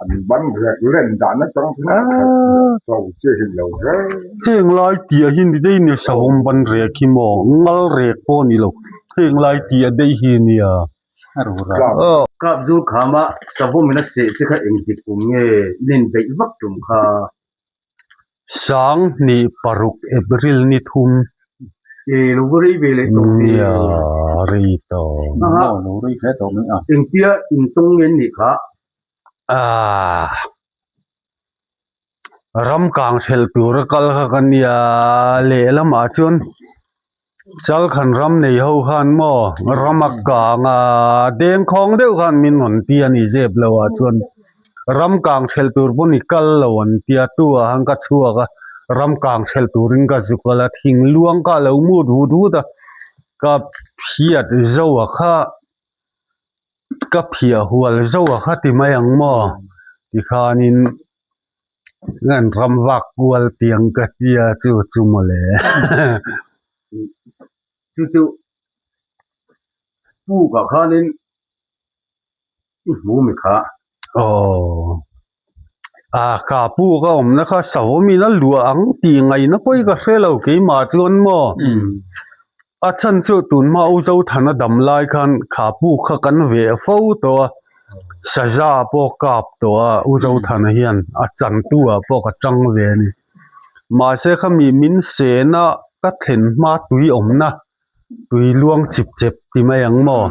An ban rek len dan atang chuan cho chi hi lo hle. Heng lai tih hi ni daih nia savawm ban rek hi maw ngal rek pawh a ni lo heng lai tih a daih hi nia. Kap zul khama savawm in a seh che kha engtik kum nge in inbeih vak tum kha? 2006 April ni thum. E lo va rei ve leh tawh ve. Nia rei tawh. Aha. Lo rei hle tawh mai a. Engtia intawng nge an nih kha? Ah. Ram kang thelh tur a kal kha ka nia lehlamah chuan Chalkhan ram nei ho khan maw ram a kang a dengkhawng deuh khan min rawn ti a ni zep lo ah chuan ram kang thelh tur pawn i kal lo an tia tu ah khan ka chhuak a ram kang thelh turin ka zuk a la thing luang kha a lo mut vut vut a ka phiat zo a kha ka phiah hual zo a kha ti mai ang maw tikhanin An ram vak kual tiang ka tia chu chu mawle. Chu chu puk ah khanin i hmu mi kha. Aw a ka puk a awmna kha savawmin a luah ang tih ngaihna pawh ka hre lo keimah chuan maw a chhan chu tunhma U Zothana dam lai khan kha puk kha kan veh fo tawh a. Saza pawh kap tawh a U Zothana hian a chantu ah pawh ka tang ve a ni mahse khami min sehna ka thlen hma tui awmna tui luang chip chep ti mai ang maw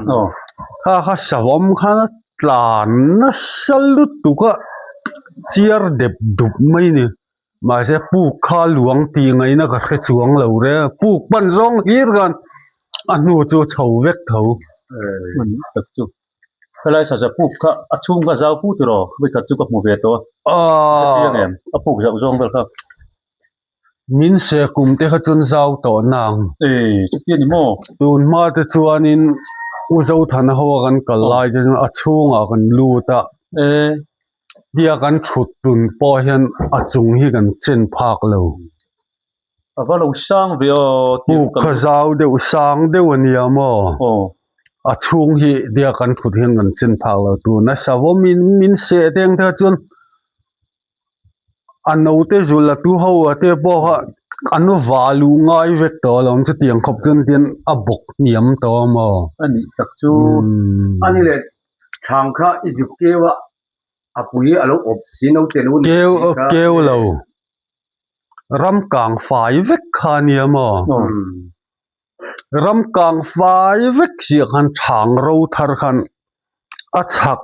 kha kha savawm khan a tlan nasa lutuk a chiar dep dup mai a ni mahse puk kha luang tih ngaihna ka hre chuang lo reng a puk pan zawng hlir khan a hnu chu a chho vek tho. Helai saza puk kha a chhung kha zau fu tiraw vawikhat chu ka hmu ve tawh a ka chiang em a puk zauh zawng vel kha. Min se kum te kha chuan zau tawh nang. E chuti a ni maw? Tun hma te chuanin U Zothana ho a kan kal lai te chuan a chhungah kan lut a. E. Tia kan thut tun pawh hian a chung hi kan chen phak lo. A va lo sang ve aw. Puk kha zau deuh sang deuh a nia maw? Aw. A chhung hi tia kan thut hian kan chen phak lo tur. Nasa vawm in min seh teng te kha chuan a naute zul a tu ho a te pawh kha an va luh ngai vek tawh alawm chutiang khawp chuan tian a bawk hniam tawh a maw? A nih tak chu. A ni leh thang kha i zuk keu a a pui a lo awp si naute lo ni Keu keu lo. Ram kang fai vek kha a nia maw? Ram kang fai vek chiah khan thang ro thar khan a chhak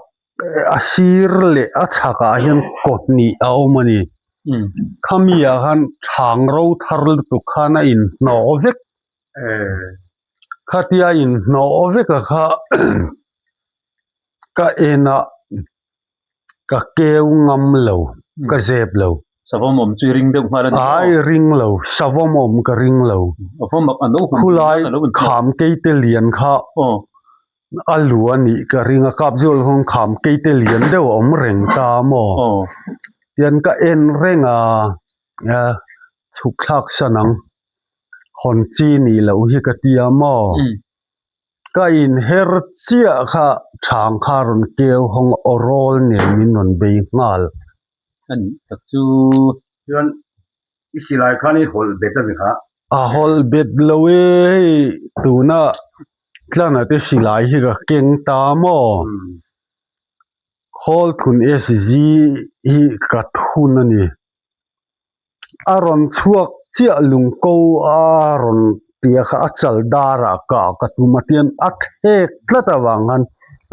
a sir leh a chhakah hian kaw hnih a awm a ni. Khami ah khan thang ro thar lutuk khan a inhnawh vek. Khatia inhnawh vek a kha ka en a. Ka keu ngam lo, ka zep lo. Savawm awm chu i ring deuh nghal a ni maw? Ai ring lo, savawm awm ka ring lo. Khulai kham keite lian kha a lu a nih ka ring a, kap zual khawn kham keite lian deuh a awm reng ta maw? Tian ka en reng a, chhuk thlak san ang, hawn chi nih loh hi ka tia maw? Ka inher chiah kha thang kha rawn keu hawng aw rawl nen min rawn bei nghal. A nih tak chu. Chuan i silai khan i hawlh bet a ni kha. A hawlh bet lo e hei tuna tlana te silai hi ka keng ta maw? Hawl thun SG hi ka thun a ni. A rawn chhuak chiah lungko a rawn tia kha a chal darah kah ka tum a tian a thlek tlat avang khan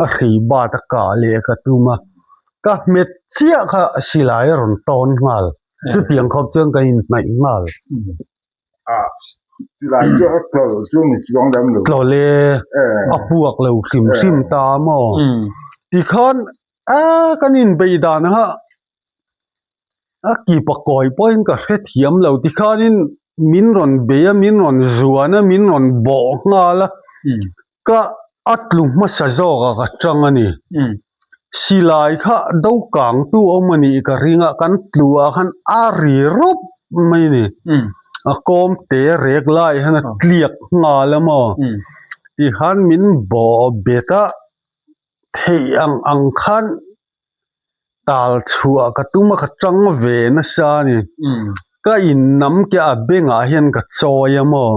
a hrei bat a kah leh ka tum a ka hmet chiah kha silai a rawn tawn nghal chutiang khawp chuan ka inhnaih nghal. Silai chu a tlawlh chu ni chuang lem lo. Tlawlh e a puak lo hrim hrim ta maw tikhan a kan inbeih dan kha A kipa kawi pawhin ka hrethiam lo tikhanin min rawn bei a, min rawn zuan a, min rawn bawh nghal a, ka a tlu hmasa zawk a ka tang a ni. Silai kha do kangtu awm a nih ka ring a, kan tlu ah khan a ri rawp mai a ni. A kawm te rek lai hian a tliak nghal a maw tikhan min bawh bet a. Theih ang ang khan tal chhuah ka tum a ka tang ve nasa a ni. Ka innam ke a bengah hian ka chawi a maw?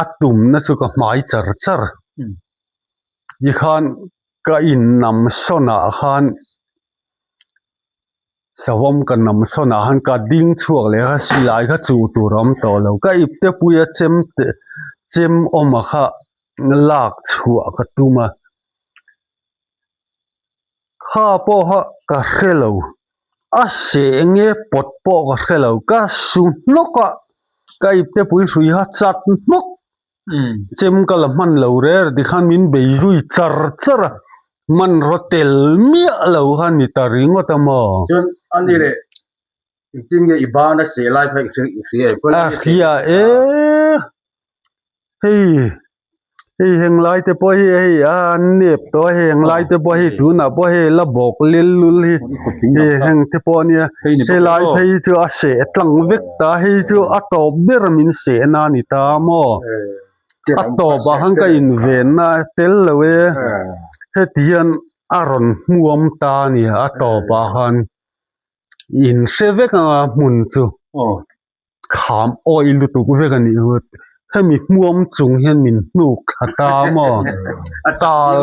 A tumna chu ka hmai char char. Tikhan ka innam sawnah khan savawm ka nam sawnah khan ka ding chhuak leh a silai kha chuh tur a awm tawh lo. Ka ipte puia chem te chem awm a kha lak chhuah ka tum a kha pawh kha ka hre lo a seh nge pawt pawh ka hre lo ka su hnawk a ka ipte pui hrui kha chat hnawk chem ka la hman lo rêr tikhan min bei zui char char a hmanraw tel miah lo kha a ni ta ringawt a maw. Chuan a ni leh engtin nge i ban a seh lai kha i hria em? A hria e. Hei hei heng lai te pawh hi hei a nep tawh a heng lai te pawh hi tunah pawh hei la bawk lel lul hi hei heng te pawh ania helai phei chu a seh tlang vek ta hei chu a tawp ber min seh na a ni ta maw a tawp ah khan ka inven na tel lo e heti hian a rawn hmuam ta a ni a tawp ah khan in hre vek anga hmun chu. Kham awih lutuk vek a nih hu. Hemi hmuam chung hian min hnuk thla ta maw? Tal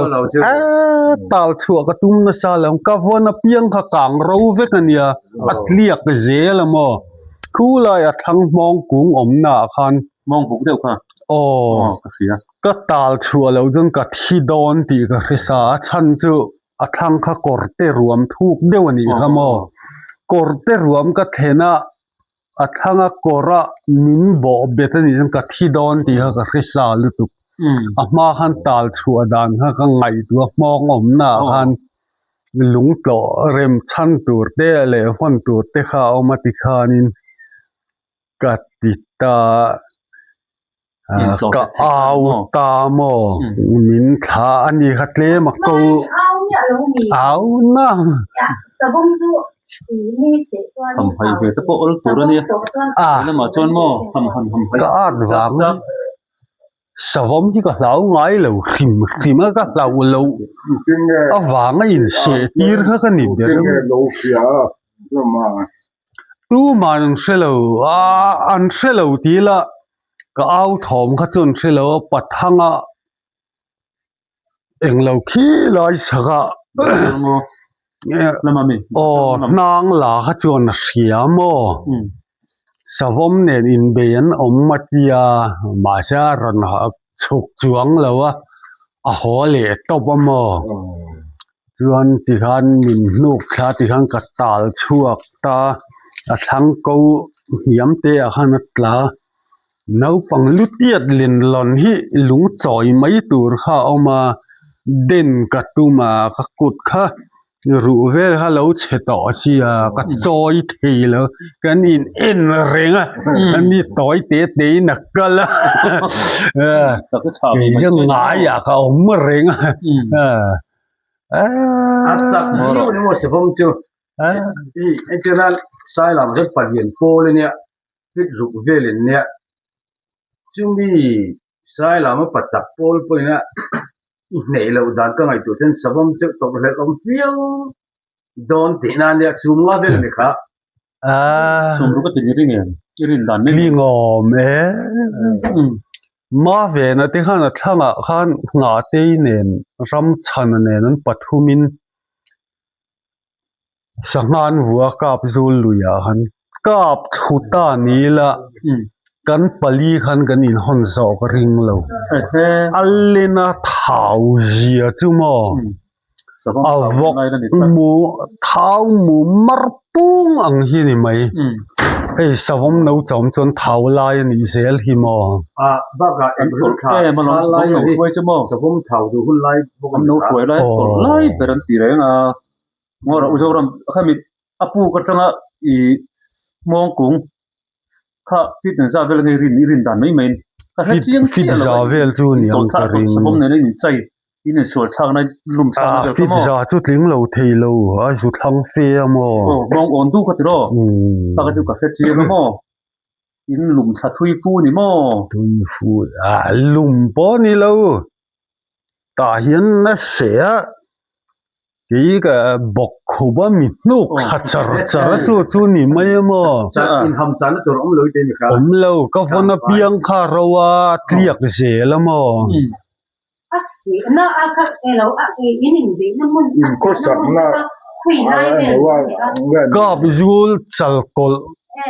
eee tal chhuah ka tum nasa lo. Ka vawn apiang kha kang ro vek a nia. A tliak zel a maw? Khu lai a thlang hmawng kung awmna ah khan. Hmawng buk deuh kha. Aw. Ka hria. Ka tal chhuah loh chuan ka thi dawn tih ka hre sa a. Chhan chu a thlang kha kawr te ruam thuk deuh a nih kha maw? Kawr te ruam ka thlen a. A thlanga kawra min bawh bet a nih chuan ka thi dawn tih kha ka hre sa lutuk. A hma khan tal chhuah dan kha ka ngaihtuah a hmawng awmna ah khan lung tlawh rem chhan tur te leh hawn tur te kha a awm a tikhanin ka ti ta Ka au ta maw min thla a ni kha tlem a ko au na. Ka at vang savawm hi ka hlau ngai lo hrim hrim a ka hlauh loh avanga inseh tir kha ka ni ber. Tuman an hre lo a an hre lo tih ila ka au thawm kha chu an hre lo a pathanga englo khi lai chhak a aw hnang la kha chuan a hria maw savawm nen inbei an awm a tia mahse a rawn chhuk chuang lo a a haw leh tawp a maw. Chuan tikhan min hnuk thla tikhan ka tal chhuak ta a thlang ko hniam te ah khan a tla naupang lutiat len lawn hi lung chawi mai tur kha a awm a den ka tum a ka kut kha ruh vel kha lo chhe tawh a sia ka chawi thei lo kan in en reng a ani tawi te te in a kal a kei chu ngaiah ka awm reng a. A chak viau ni maw savawm chu i entirna sai lam hian palian pawl ania fit ruk vel in nia chumi sai lama pa chak pawl pawhin a i hneih loh dan ka ngaihtuah chuan savawm chu tawrhhlelh awm viau dawn tihna ania chhum nga vel ani kha. Chhum ruk a ti ring em i rin dan mai. Lingawm e. Mavena te khan a thlangah khan Nghatei nen Ramchhana nen an pathumin sangha an vua kap zul luiah khan kap thlu ta ni ila kan pali khan kan inhawn zawh ka ring lo. A lena thau zia chu maw a vawk mu thau mu mar pung ang hi ni mai hei savawm no chawm chuan thau lai a nih zel hi maw a bakah eng hun thla thla lai a hi savawm thau duh hun lai bawk an no hruai lai tawrh lai ber an ti reng a ngawr a uzoram khami a puk atanga i mawngkung kha fit nen za vel nge rin i rin dan mai mai in ka hre chiang fit chiah lo za vel chu ni ang ka ring savawm nen a in chai in in sual thlak na lum thlak na vel fit za chu tling lo thei lo a zu thlang fe a maw aw mawng awn du kha ti raw ta ka chu ka hre chiang a maw in lum thla thui fu ni maw tui fu a lum pawh ni lo. Tah hian a seh a, kei ka bawk khup a mi hnuk thla char char a chu chu ni mai a maw? Awm lo, ka vawn apiang kha ro a tliak zel a maw? Kap zul chal kawlh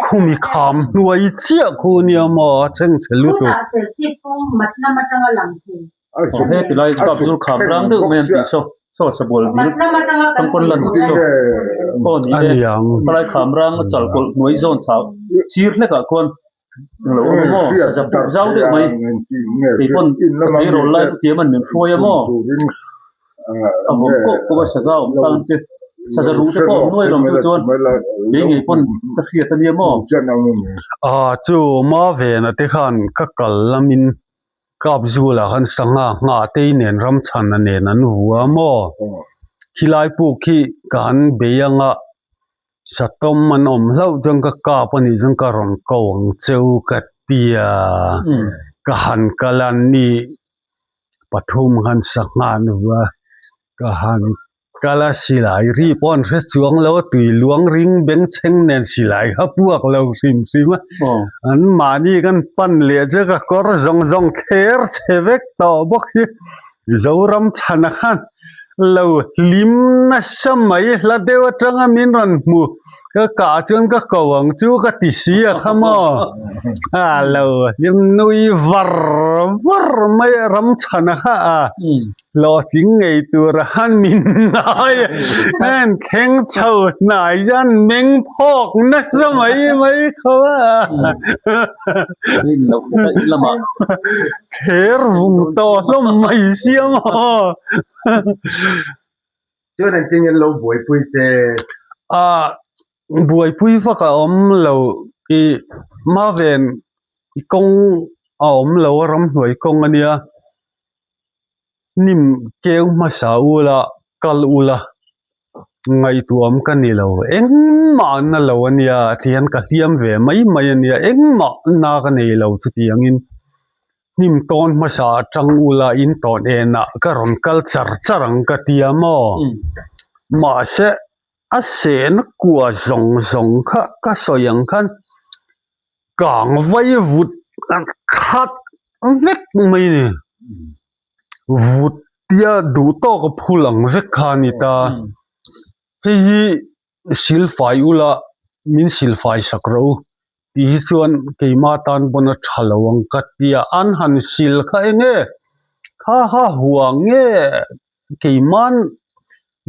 khumi kham hnuai chiah khu nia maw a chhengchhe lutuk. He tilai kap zul kham rang deuh mai an tih saw saw sabual dil tangkawn lan saw aw ni e helai kham rang chal kawlh hnuai zawn thla chir hlek ah khuan englo awm a maw saza buk zau deuh mai keipawn ka tleirawl lai chutiang an min hruai a maw a vawm kawp kawp a saza awm tan te saza lu te pawh awm nuai lam chu chuan kei ngei pawn ka hriat ania maw. Ah chu Mavena te khan ka kal lamin Kap zulah khan sangha nghah tei nen ramchhana nen an vua maw? Khilai puk khi ka han bei anga satawm an awm hlauh chuan ka kap a nih chuan ka rawn ko ang cheu ka ti a, ka han kal a ni pathum khan sangha an vua ka han Kal a silai ri pawh an hre chuang lo a, tui luang ring bengchheng nen silai kha puak lo hrim hrim a, an mahni kan pan leh che ka kawr zawng zawng thler chhe vek tawh bawk hi Zoram chhana khan lo hlim nasa mai hla deuh atanga min rawn hmu ka kah chuan ka ko ang chu ka ti si a kha maw a lo hlim nui var var mai a ram chhana kha a hlawhtling ngei tur a han min ngai a an thleng chho hnai hian meng phawk nasa mai mai kho a thler vung tawh hlawm mai sia maw. Chuan engtin nge an lo buaipui che? Ah, buaipui vak a awm lo. I Maven kawng a awm lo a, ramhnuai kawng a nia. Hnim keu hmasa ula, kal ula, ngaihtuam ka ni lo. Engmah na lo a nia, tihian ka hliam ve mai mai a nia, engmah na ka nei lo chutiangin. Hnim tawn hmasa atang ula in tawn enah ka rawn kal char char ang ka ti a maw? Mahse a sehna kua zawng zawng kha ka sawi ang khan kang vai vut khat vek mai a ni. Vut tia duh tawk a phul ang vek kha a ni ta. Hei hi silfai ula min silfai sak rawh u. Tih hi chuan keimah tan pawn a tha lo ang ka ti a, an han sil kha eng nge? Kha ha hua nge keima'n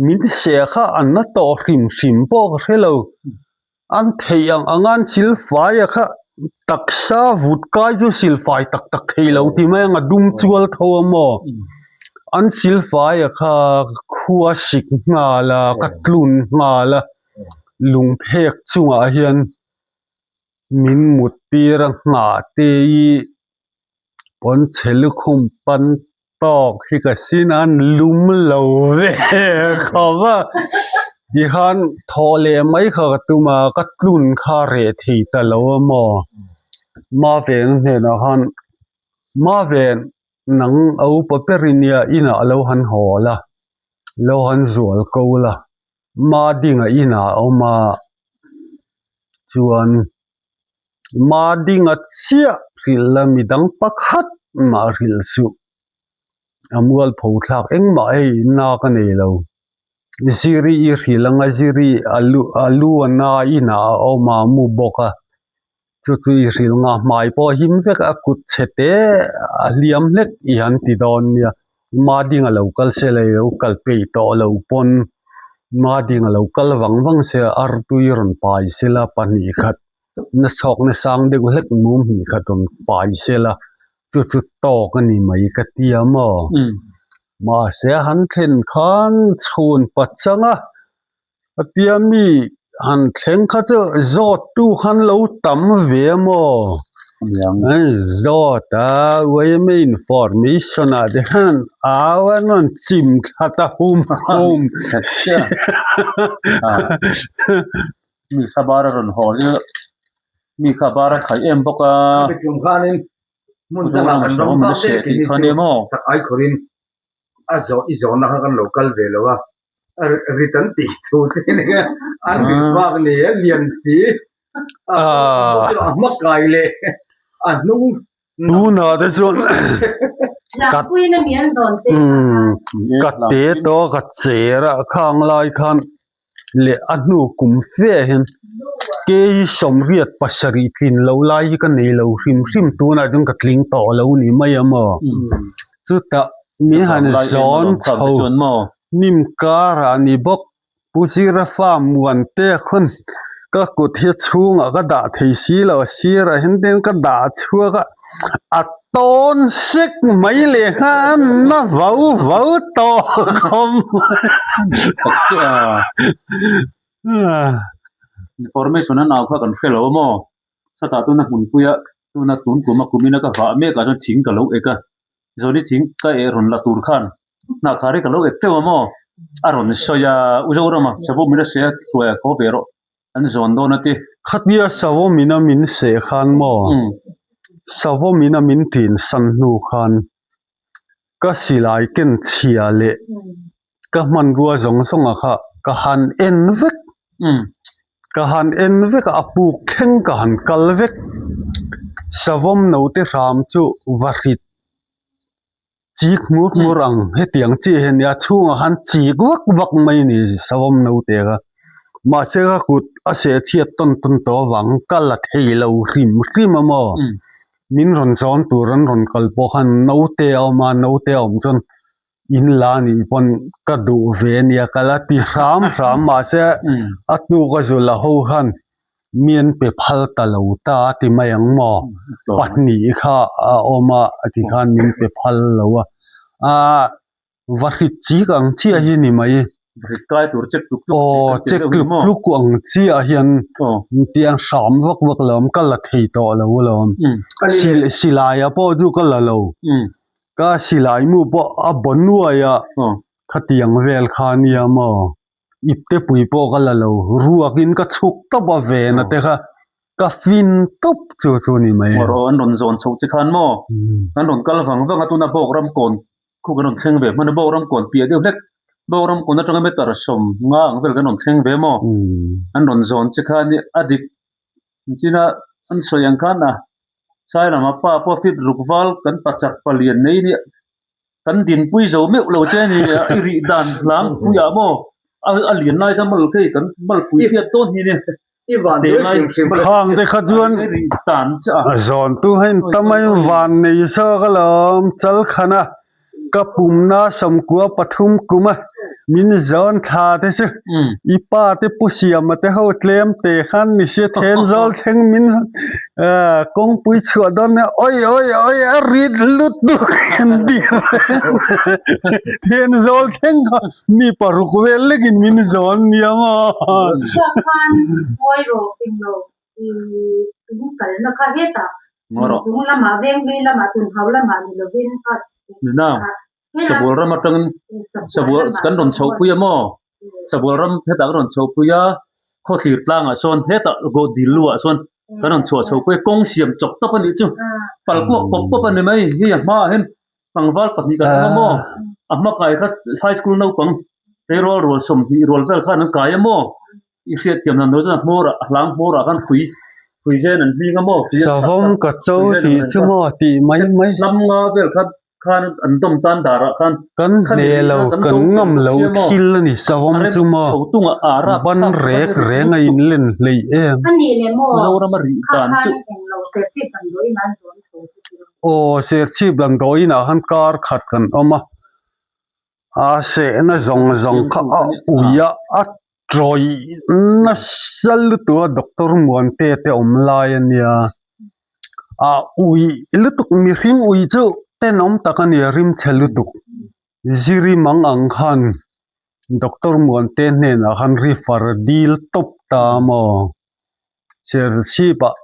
min seh kha an la tawh hrim hrim pawh ka hre lo. An theih ang anga an sil fai a kha taksa vut kai chu sil fai tak tak thei lo ti mai ang a dum chual tho a maw? An sil fai a kha khua sik nghal a, ka tlun nghal a, lungphek chungah hian. Min mut tir a nghah te hi pawn chhe lukhum pan tawk hi ka sin a an lum lo ve khawp a tikhan thawh leh mai kha ka tum a ka tlun kha reh thei ta lo a maw Maven hnenah khan Maven nang a upa ber i nia inah lo han haw la lo han zual ko la. Madinga inah a awm a chuan Madinga chiah hrilh la midang pakhat mah hrilh suh a mualpho thlak engmah hei na ka nei lo Ziri i hrilh anga Ziri a lu a lu a na inah a awm a mu bawk a chu chu i hrilh nga hmai pawh a him vek a kut chhe te a hliam hlek i han ti dawn nia. Madinga lo kal se la i lo kal peih tawh lo pawn Madinga lo kal vang vang se artui rawn pai se la pahnih khat nasawk nasang deuh hlek mum hnih khat rawn pai se la chu chu tawk a ni mai ka ti a maw mahse han thlen khan chhun pachang a A tia mi han thleng kha chu zawt tu khan lo tam ve a maw? An zawt a yma information ah te khan au an rawn chim thla ta hum hum Mi kha bar a rawn haw ila mi kha bar a khaih em bawk a. Hmun dangah kan ram vak daih tih hi chu chak ai khawrin. A zawh i zawhna kha kan lo kal ve lo a, rit an tih thu che ni nge an rit bak ni e lian si a hma kai leh a hnung Tunah te chuan ka ka te tawh a ka cher a khang lai khan leh a hnu kum fe hian kei sawmriat pasarih tlin lo lai hi ka nei lo hrim hrim tunah chuan ka tling tawh lo ni mai a maw chutah min han zawn chho hnim karah ni bawk Pu Zira fa muan te khawn ka kut hi chhungah ka dah thei si lo a sirah hian ten ka dah chhuak a a tawn sek mai leh nghal na vau vau tawh khawm Information an au kha kan hre lo maw? Chutah tuna hmunpuia tuna tun kuma kumina ka vah mek ah chuan thing ka lo ek a, Zawni thing ka eh rawn la tur khan Hnahkhar hi ka lo ek teuh a maw? A rawn sawi a, U Zorama, Savawm in a seh a, hruai a khaw ve rawh, an zawn dawn a ti. Khatia Savawm in a min seh khan maw? Savawm in a min ṭin san hnu khan ka silai ken chhia leh ka hmanrua zawng zawng a kha ka han en vek. Ka han en vek a, a puk thleng ka han kal vek. Savawm note hram chu va hrit. Chik hmur hmur ang hetiang chiah hi a nia chhungah khan chik vak vak mai a ni savawm naute kha mahse ka kut a seh chhiat tawn tawn tawh avang ka la thei lo hrim hrim a maw min rawn zawn tur an rawn kal pawh khan naute a awm a naute a awm chuan in la nih pawn ka duh ve a nia ka la ti hram hram mahse a tuk a zul a ho khan Mi an pe phal ta lo ta a ti mai ang maw? Pahnih kha a awm a ti khan min pe phal lo a. Aaa va hrit chik ang chiah hi ni mai. Va hrit kai tur chek tluk tluk chi kan ti deuh hi maw? Aw chek tluk tluk ang chiah hian tiang hram vak vak lo awm ka la thei tawh lo alawm. Silai ah pawh chu ka la lo. Ka silai mu pawh a baw nuai a khatiang vel kha nia maw? Ipte pui pawh ka la lo, ruakin ka chhuk tawp a vena te kha ka fin tawp chu chu ni mai. Maw an rawn zawn chhoh che khan maw an rawn kal vang vang a tuna bawk ram kawn khu kan rawn thleng ve hman a bawk ram kawn piah deuh hlek bawk ram kawn atanga meter 50 ang vel kan rawn thleng ve maw an rawn zawn che khan a dik china an sawi ang khan a Sailama pa pawh fit ruk val kan pachak palian nei nia. Kan dinpui zo meuh lo che ni i rih dan hlang puiah maw a lian lai kha mal kei kan malpui hriat dawn hi nia i van dawi hrim hrim khang te kha chuan tan che a zawn tu hein tamai van nei zawk alawm chal khana ka pumna sawmkua pathum kuma min zawn thla te chu i pa te pu siama te ho tlem te khan ni sia then zawl thleng min kawngpui chhuah dawn nia awi awi awi a rit lutuk an ti then zawl thleng kha mi paruk vel lekin min zawn nia maw. Chhuak khan ngawi rawh englo i in kalna kha hetah chung lamah venglui lamah tunhau lamah ni lovin bus Nina Sabual ram atangin Sabual kan rawn chhoh pui a maw Sabual ram hetah kan rawn chhoh pui a khawthlir tlangah sawn hetah goh dil luah sawn kan rawn chhuah chhoh pui a kawng siam chawp tawp a nih chu pal kuak pawp pawp a ni mai hei a hmaah hian tlangval pahnih kan awm a maw a hma kai kha high school naupang tleirawl rual 20 rual vel khan an kai a maw. I hriatthiam dan tur chuan a hmawrah a hlang hmawrah khan phui phui zen an hling a maw phui an chhak Savawm ka cho tih chu maw tih mai mai. Hlam nga vel khan khan an dawm tan darah khan Kan hle lo kan ngam lo thil a ni savawm chu maw ban rek reng a in len hleih em. Mizoram a rih dan chu. Aw Serchhip Lamdawiin ah khan kar khat kan awm a. A sehna zawng zawng kha a ui a, a tawih nasa lutuk a doctor Muante te awm lai a nia. A ui lutuk mihring ui chu tenawm tak a ni a rimchhe lutuk. Ziri mang ang khan doctor Muante hnenah khan refer dil tawp ta maw? Serchhip ah.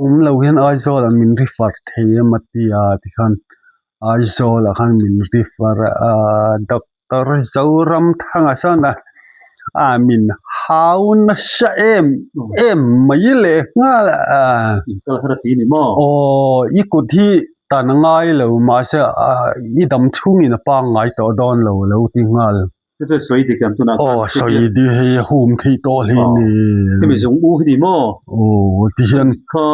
Awm lo hian Aizawl ah min refer thei em a ti a tikhan Aizawl ah khan min refer a Doctor Zoramthanga chuan a a min hau nasa em em mai leh nghal a Kal har a ti ni maw? Aw i kut hi. Tan a ngai lo mahse i dam chhungin a pangngai tawh dawn lo lo ti nghal. Chu chu sawi dik em tunah khan. Aw sawi dik hei a hum theih tawh hle ni. Hemi zung u hi ni maw? Aw ti hian kha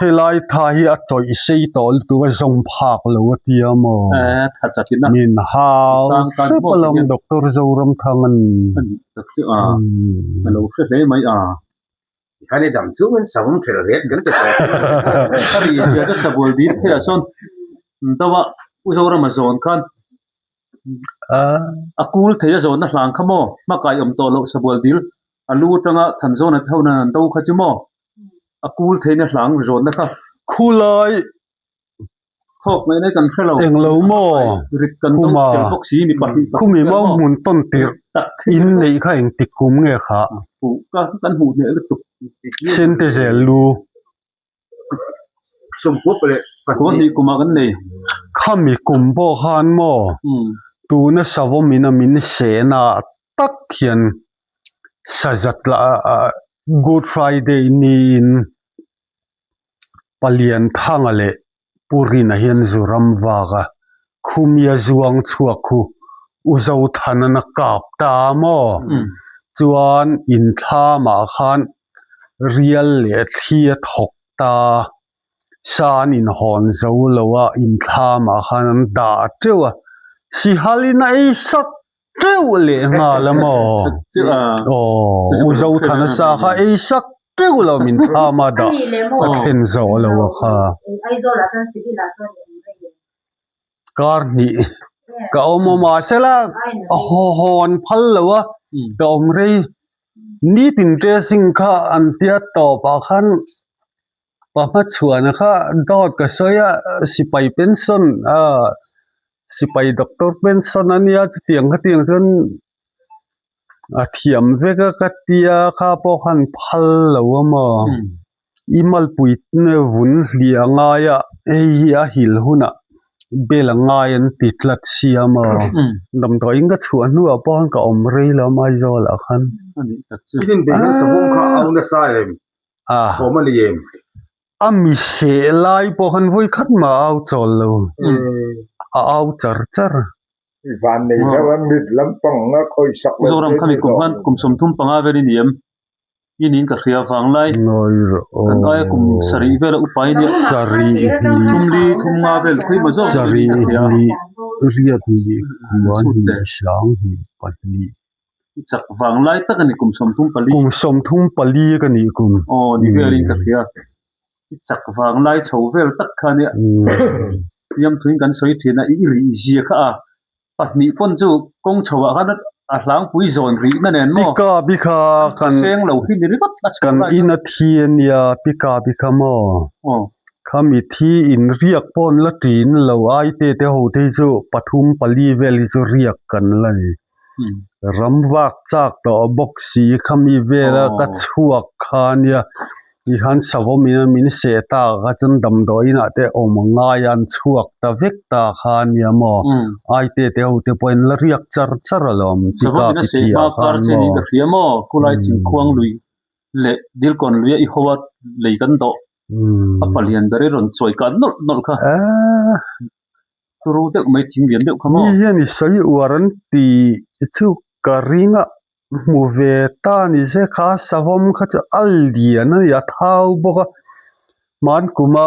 helai tha hi a tawih sei tawh lutuk a zawng phak lo a tia maw? Eh tha chakin a. Min hau hrep alawm Doctor Zoramthanga'n. A nih tak chu a a lo hre hle mai a. Tikhan i dam chungin savawm ṭhelh riat kan ti tawh. A ri zia chu sabual dil pheiah sawn do a U Zorama zawn khan a kul thei a zawnna hlang kha maw hmakai awm tawh loh sabual dil a lu atanga Thanzawna te ho nan an do kha chu maw a kul theihna hlang zawnna kha Khulai Thawk mai mai kan hre lo. Eng lo maw? Rit kan dawng Khuma tel bawk si mi pahnih pakhat khumi vel mau maw? hmun tawn tirh Tak in neih kha engtik kum nge kha? Huh ka kan hmuh hneh lutuk. Sente zel lu. Sawmkua leh Kua pahnih. hnih kumah kan nei. Khami kum pawh khan maw tuna savawm in a min seh na tak hian sazat lah Good Friday niin Palianthanga leh Pu Rina hian zu ram vak a, khumia zuang chhuak khu U Zothanan a kap ta a maw? Chuan inthlamah khan rial leh thli a thawk ta a, sa an inhawn zo lo a, inthlamah khan an dah teuh a, Sihalin a ei sak teuh leh nghal a maw? Aw, U Zothana sa kha ei sak teuh lo min tham a dah a thlen zawh lo a kha. Kar hnih ka awm a mahsela haw hawn phal lo a ka awm rei nitin dressing kha an tia tawpah khan pa hmachhuana kha dawt ka sawi a sipai pension ah sipai doctor pension a nia chutiang khatiang chuan a thiam vek a ka tia kha pawh khan phal lo a maw i malpui vun hliah a ngai a hei hi a hil hunah bel a ngai an ti tlat sia maw damdawiin ka chhuah hnuah pawh khan ka awm rei lo a Aizawl ah khan. A mi seh lai pawh khan vawi khat mah a au chawl lo a au char char. Zoram khami kum hman kum 35 vel i ni em? I niin ka hria vang lai kan aia kum sarih vela upa i nia Sarih thum li thum nga vel khawi maw zawk sarih ka hria. Hnih riat hnih kua hnih sang hnih pahnih. I chak vang lai tak a ni kum 34. Kum 34 ka nih kum. Aw ni velin ka hria. I chak vang lai chho vel tak kha nia. Hliam thuin kan sawi thin a, i rih zia kha a pahnih pawn chu kawng chho ah khan a hlangpui zawn rih na nen maw. Pika bikha kan seng lo hi ni ringawt a chho kan lai in a thi a nia pika bikha maw. Aw. Khami thi in riak pawn la ṭin lo ai te te ho te hi chu pathum pali vel hi chu riak kan la ni. Ram vak chak tawh bawk si khami vela ka chhuak kha nia tikhan savawm in min seh ta kha chuan damdawi inah te awm a ngai a an chhuak ta vek ta kha nia maw ai te te ho te pawh in la riak char char alawm Savawm in a seh hma kar che niin ka hria maw khulai thingkhuang lui leh dilkawn lui a i ho a lei kan dawh a palian ber i rawn chawi kah nawlh nawlh kha. Turu deuh mai thing lian deuh kha maw? Mi hian i sawi uar an ti chu ka ring a hmu ve ta ni se kha savawm kha chu a lian a ni a thau bawk a hman kuma.